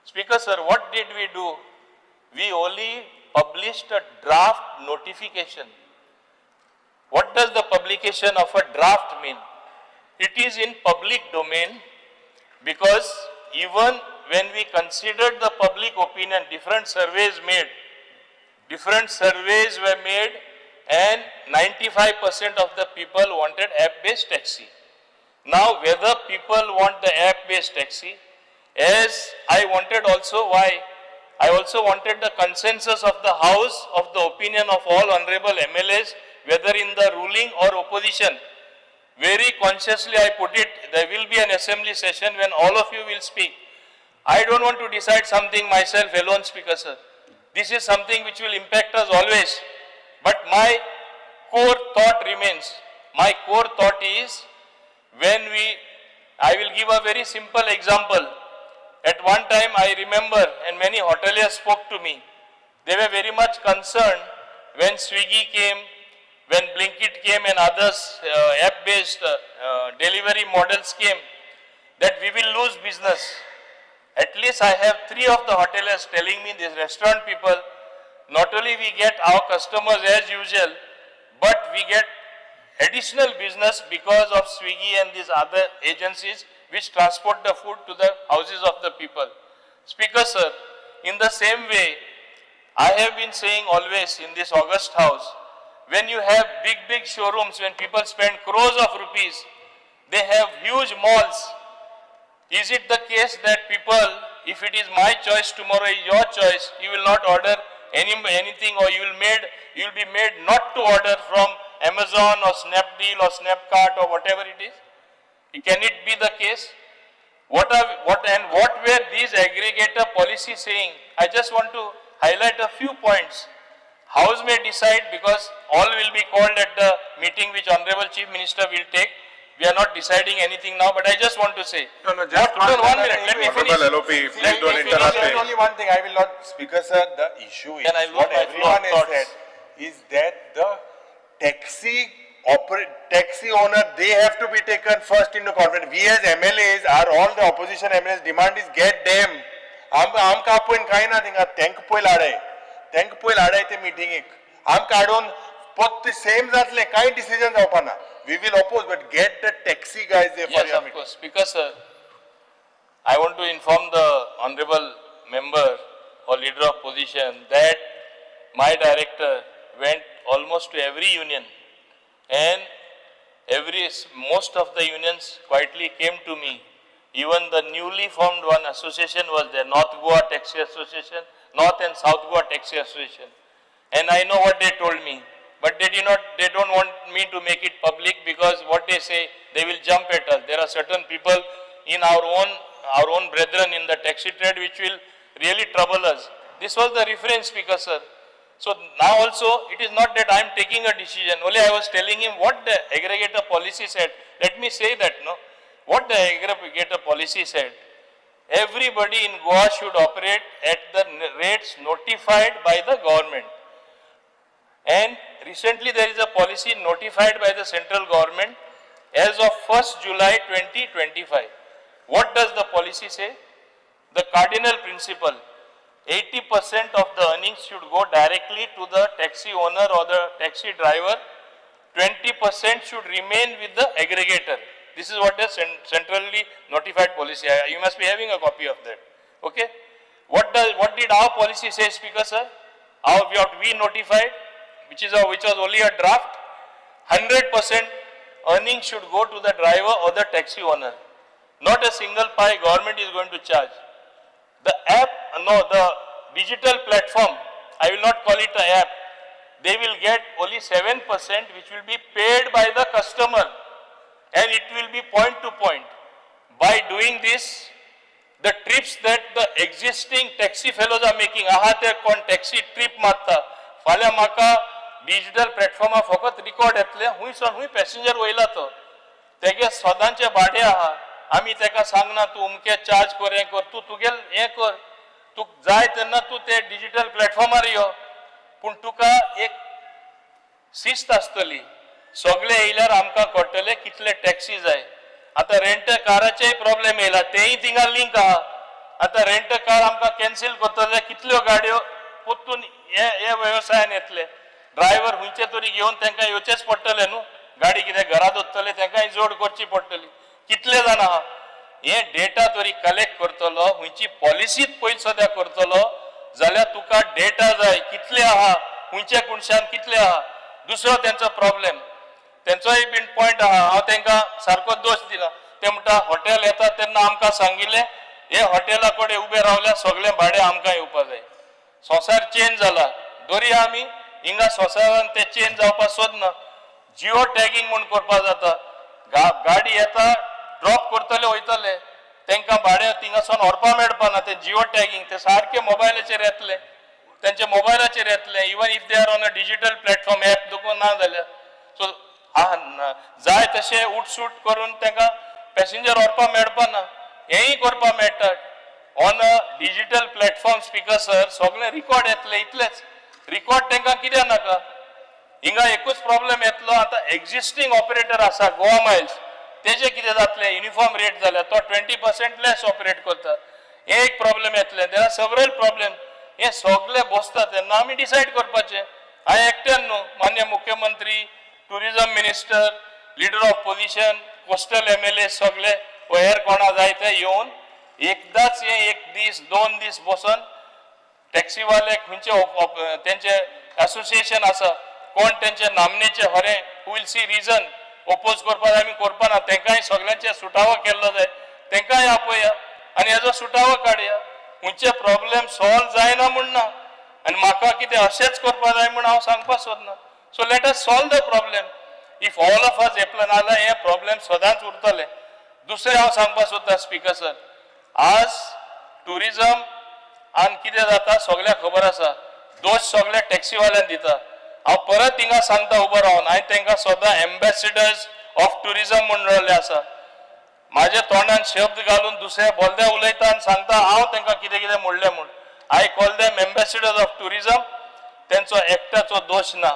Speaker sir, what did we do? We only published a draft notification. What does the publication of a draft mean? It is in public domain because even when we considered the public opinion, different surveys made, different surveys were made and 95% of the people wanted app-based taxi. Now, whether people want the app-based taxi, as I wanted also, why? I also wanted the consensus of the House, of the opinion of all honorable MLAs, whether in the ruling or opposition. Very consciously I put it, there will be an assembly session when all of you will speak. I don't want to decide something myself alone, Speaker sir. This is something which will impact us always. But my core thought remains. My core thought is, when we, I will give a very simple example. At one time I remember, and many hoteliers spoke to me, they were very much concerned when Swiggy came, when Blinkit came and others app-based delivery models came, that we will lose business. At least I have three of the hoteliers telling me, these restaurant people, not only we get our customers as usual, but we get additional business because of Swiggy and these other agencies which transport the food to the houses of the people. Speaker sir, in the same way, I have been saying always in this august house, when you have big, big showrooms, when people spend crores of rupees, they have huge malls. Is it the case that people, if it is my choice tomorrow is your choice, you will not order anything, or you will be made not to order from Amazon or Snapdeal or Snapcart or whatever it is? Can it be the case? What were these aggregator policies saying? I just want to highlight a few points. House may decide, because all will be called at the meeting which Honorable Chief Minister will take. We are not deciding anything now, but I just want to say. No, just No, 1 minute, let me finish. Honorable LOP, please Let me don't finish. interrupt There's him. only one thing I will not, Speaker sir, the issue is Can I lose what my flow of everyone has thoughts? said is that the taxi owner, they have to be taken first into confidence. We as MLAs are all the opposition MLAs demand is get them. आमकां आपोवन कांय ना थिंगा, तेंका पयल हाडाय, तेंका पयल हाडाय ते मिटिंगेक. आमकां हाडून पत्ते सेम जातलें, कांय डिसिजन जावपा ना. We will oppose, but get the taxi guys there for Yes, your of meeting. course. Speaker sir, I want to inform the honorable member or leader of opposition that my director went almost to every union, and most of the unions quietly came to me. Even the newly formed one association was there, North Goa Taxi Association, North and South Goa Taxi Association. And I know what they told me, but they did not, they don't want me to make it public, because what they say, they will jump at us. There are certain people in our own brethren in the taxi trade which will really trouble us. This was the reference, Speaker sir. So now also, it is not that I am taking a decision, only I was telling him what the aggregator policy said. Let me say that, no? What the aggregator policy said, everybody in Goa should operate at the rates notified by the government. And recently there is a policy notified by the central government as of 1st July 2025. What does the policy say? The cardinal principle, 80% of the earnings should go directly to the taxi owner or the taxi driver, 20% should remain with the aggregator. This is what the centrally notified policy. You must be having a copy of that. Okay? What did our policy say, Speaker sir? What we notified, which was only a draft, 100% earnings should go to the driver or the taxi owner. Not a single pie government is going to charge. The app, no, the digital platform, I will not call it an app, they will get only 7% which will be paid by the customer, and it will be point to point. By doing this, the trips that the existing taxi fellows are making, aha ते कोण taxi trip मारता, फाल्यां म्हाका digital प्लॅटफॉर्मार फकत record येतले, हुंय सावन हुंय passenger वयला तो, तेगे सदांचे भाडें आहा, आमी तेका सांगना तूं अमके चार्ज कर, हें कर, तूं तुगेल हें कर, तूं जाय तेन्ना तूं ते डिजिटल प्लॅटफॉर्मार यो, पूण तुका एक शिस्त आसतली. सगळे येयल्यार आमकां कळटलें कितले टॅक्सी जाय. आतां रेंट काराचेय प्रॉब्लेम येयला, तेय थिंगा लिंक आहा. आतां रेंट कार आमकां कॅन्सील करता जाल्यार कितल्यो गाडयो परतून हे हे वेवसायान येतले. ड्रायव्हर खंयचे तरी घेवन तांकां येवचेच पडटले न्हू. गाडी कितें घरात वतले, तांकांय जोड करची पडटली. कितले जाण आहा हे डेटा तरी कलेक्ट करतलो. खंयची पॉलिसीत पयलीं सद्या करतलो जाल्यार तुका डेटा जाय, कितले आहा, खंयच्या कुणशान कितले आहा. दुसरो तेंचो प्रॉब्लेम, तेंचोय बीन पॉयंट आहा. हांव तांकां सारको दोश दिना. ते म्हणटा, हॉटेल येता तेन्ना आमकां सांगिल्लें, हे हॉटेला कडेन उबे रावल्या सगळें भाडें आमकां येवपा जाय. संवसार चेंज जाला. दरया आमी हिंगा संवसारान ते चेंज जावपाक सोदना. जिओ टॅगिंग म्हूण करपाक जाता. गाडी येता, ड्रॉप करतले, वयतले, तांकां भाडें थिंगासून व्हरपा मेळपा ना. ते जिओ टॅगिंग ते सारके मोबायलाचेर येतले, तेंच्या मोबायलाचेर येतले, even if they are on a digital platform app देखून ना जाल्यार. सो जाय तशें उठसूट करून तांकां पॅसेंजर व्हरपा मेळपा ना. हेंय करपा मेळटा on a digital platform. Speaker sir, सगळें रिकॉर्ड येतले. इतलेच रिकॉर्ड तांकां कित्याक नाका? हिंगा एकूच प्रॉब्लेम येतलो. आतां एक्झिस्टींग ऑपरेटर आसा गोवा मायल्स, तेजे कितें जातलें? युनिफॉर्म रेट जाल्यार तो 20% लेस ऑपरेट करता. हे एक प्रॉब्लेम येतले. There are several problem. हे सगळे बसता तेन्ना आमी डिसायड करपाचें. हांवें एकट्यान न्हू, मान्य मुख्यमंत्री, tourism minister, leader of opposition, coastal MLA सगळे व हेर कोणा जाय ते येवन एकदाच हे एक दीस दोन दीस बसून, टॅक्सीवाले खंयचे तेंचे असोसिएशन आसा, कोण तेंचे नामनेचे हरे will see reason oppose करपाक आमी करपाना. तेंकांय सगळ्यांचे सुटावो केल्लो जाय. तेंकांय आपया आनी हेजो सुटावो काडया. खंयचे प्रॉब्लेम सॉल्व जायना म्हूण ना आनी म्हाका कितें अशेंच करपा जाय म्हूण हांव सांगपाक सोदना. So let us solve the problem. If all of us apply, नाजाल्यार हे प्रॉब्लेम सदांच उरतले. दुसरें हांव सांगपाक सोदता, स्पिकर सर, आज टुरिजम आनी कितें जाता सगळ्याक खबर आसा. दोश सगळे टॅक्सीवाल्यांक दिता. हांव परत हिंगा सांगता उबो रावन, हांवें तांकां सदां एम्बेसिडर्स ऑफ टुरिजम म्हूण म्हणिल्लें आसा. माझ्या तोंडान शब्द घालून दुसऱ्या बोलद्या उलयता आनी सांगता हांव तांकां कितें कितें म्हणलें म्हूण. I call them ambassadors of tourism. तेंचो एकट्याचो दोश ना.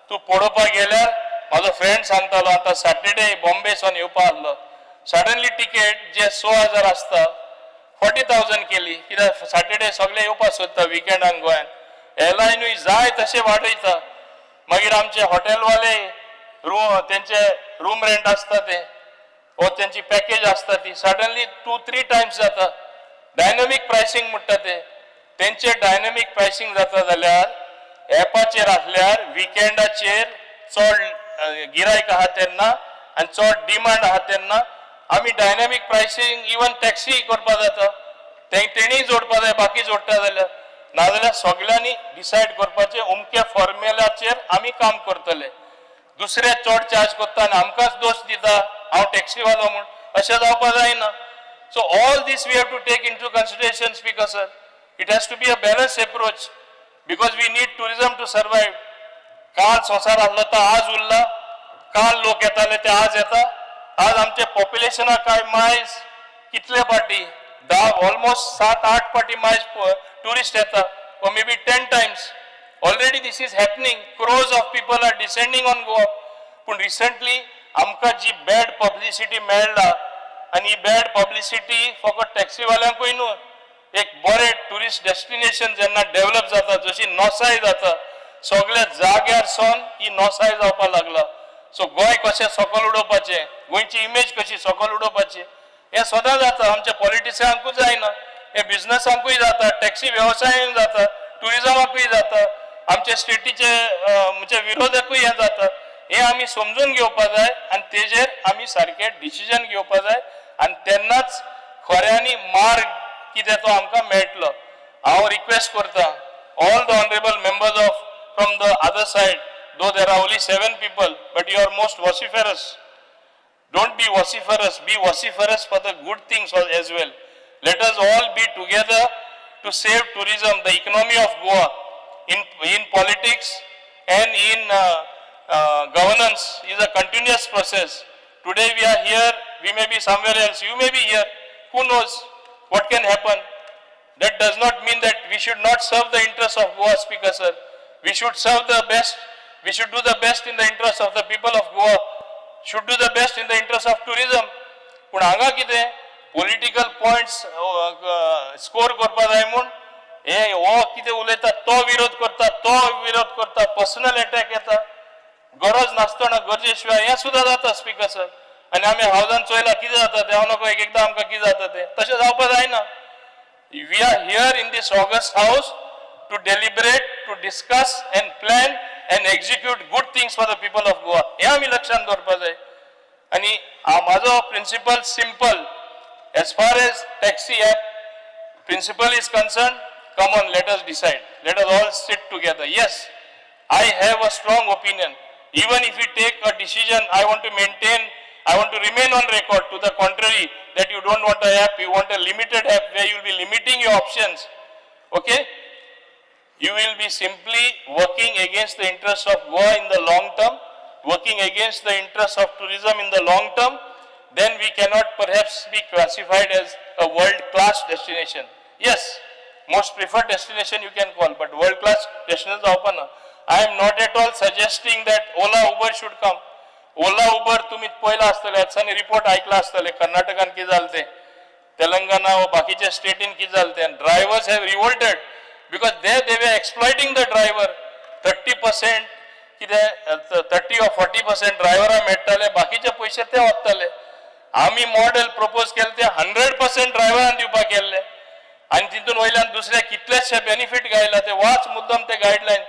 तूं पळोवपाक गेल्यार म्हाजो फ्रेंड सांगतालो, आतां सॅटर्डे बॉम्बे सावन येवपा आहलो, सडनली तिकेट जे 6,000 आसता 40,000 केली. कित्याक? सॅटर्डे सगळे येवपाक सोदता विकेंडान गोंयान. एअरलायनूय जाय तशें वाडयता. मागीर आमचे हॉटेलवाले रूम, तेंचे रूम रेंट आसता ते व तेंची पॅकेज आसता ती सडनली टू थ्री टायम्स जाता. डायनमीक प्रायसींग म्हणटा ते. तेंचे डायनमीक प्रायसींग जाता जाल्यार एपाचेर आसल्यार विकेंडाचेर चड गिरायक आहा तेन्ना आनी चड डिमांड आहा तेन्ना आमी डायनमीक प्रायसींग इवन टॅक्सी करपा जाता. ते तेणीय जोडपा जाय बाकी जोडटा जाल्यार. नाजाल्यार सगळ्यांनी डिसायड करपाचें, अमक्या फॉर्म्युलाचेर आमी काम करतले. दुसरे चड चार्ज करता आनी आमकांच दोश दिता हांव टॅक्सीवालो म्हूण, अशें जावपा जायना. So all this we have to take into consideration, Speaker sir. It has to be a balance approach because we need tourism to survive. काल संवसार आहलो तो आज उरला. काल लोक येताले ते आज येता. आज आमचे पॉप्युलेशनाक काय मायज कितले पाटी, 10, ऑलमोस्ट सात आठ पाटी मायज ट्युरिस्ट येता, or maybe 10 times. Already this is happening. Crores of people are descending on Goa. पूण रिसेंटली आमकां जी बॅड पब्लिसिटी मेळ्ळा, आनी ही बॅड पब्लिसिटी फकत टॅक्सीवाल्यांकूय न्हू, एक बरें ट्युरिस्ट डेस्टिनेशन जेन्ना डेव्हलप जाता, जशी नोसाय जाता, सगळ्या जाग्यार सावन ही नोसाय जावपाक लागला. सो गोंय कशें सकल उडोवपाचें, गोंयची इमेज कशी सकल उडोवपाची, हें सदां जाता. आमच्या पॉलिटिशियनांकूच जायना हें, बिझनसांकूय जाता, टॅक्सी वेवसायांक जाता, ट्युरिजमाकूय जाता, आमचे स्टेटीचे म्हणजे विरोधकूय हें जाता. हें आमी समजून घेवपा जाय आनी तेजेर आमी सारकें डिसिजन घेवपा जाय आनी तेन्नाच खऱ्यांनी मार्ग कितें तो आमकां मेळटलो. हांव रिक्वेस्ट करता all the honourable members of from the other side, though there are only seven people, but you are most vociferous. Don't be vociferous, be vociferous for the good things as well. Let us all be together to save tourism, the economy of Goa. In politics and in governance is a continuous process. Today we are here, we may be somewhere else, you may be here. Who knows what can happen? That does not mean that we should not serve the interests of Goa, Speaker sir. We should serve the best, we should do the best in the interest of the people of Goa, should do the best in the interest of tourism. पूण हांगा कितें political points score करपा जाय म्हूण हे हो कितें उलयता, तो विरोध करता, तो विरोध करता, पर्सनल एटॅक येता गरज नासतना, गरजे शिवाय. हें सुद्दां जाता, स्पीकर सर. आनी आमी हावजान चोयला कितें जाता तें. हांव नको एक एकदां आमकां कितें जाता तें. तशें जावपा जायना. We are here in this august house to deliberate, to discuss and plan and execute good things for the people of Goa. हें आमी लक्षांत दवरपा जाय. आनी म्हाजो principle simple: as far as taxi app principle is concerned, come on, let us decide. Let us all sit together. Yes, I have a strong opinion. Even if you take a decision, I want to maintain, I want to remain on record to the contrary, that you don't want a app, you want a limited app where you will be limiting your options. Okay? You will be simply working against the interests of Goa in the long term, working against the interests of tourism in the long term, then we cannot perhaps be classified as a world-class destination. Yes, most preferred destination you can call, but world-class destination जावपा ना. I am not at all suggesting that Ola, Uber should come. Ola, Uber तुम्ही पळयला आसतले, दिसांनी report ऐकला आसतले, कर्नाटकान कितें जालें तें, तेलंगणा व बाकीच्या स्टेटीन कितें जालें तें. Drivers have revolted because they were exploiting the driver. 30% कितें, 30 or 40% ड्रायव्हराक मेळटाले, बाकीचे पयशे ते वताले. आमी मॉडेल प्रपोज केले ते 100% ड्रायव्हरान दिवपाक केल्ले आनी तितून वयल्यान दुसरे कितलेशे बेनिफीट गायला. ते वाच मुद्दम ते गायडलायन.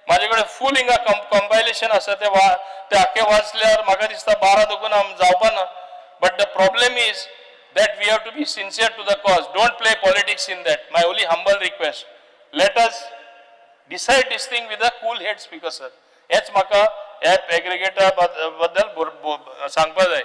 म्हाजे कडेन फूल हिंगा कंपायलेशन आसा. ते वा ते आख्खे वाचल्यार म्हाका दिसता 12 दोगून जावपा ना. But the problem is that we have to be sincere to the cause. Don't play politics in that. My only humble request. Let us decide this thing with a cool head, Speaker sir. हेच म्हाका app aggregator बद्दल सांगपा जाय.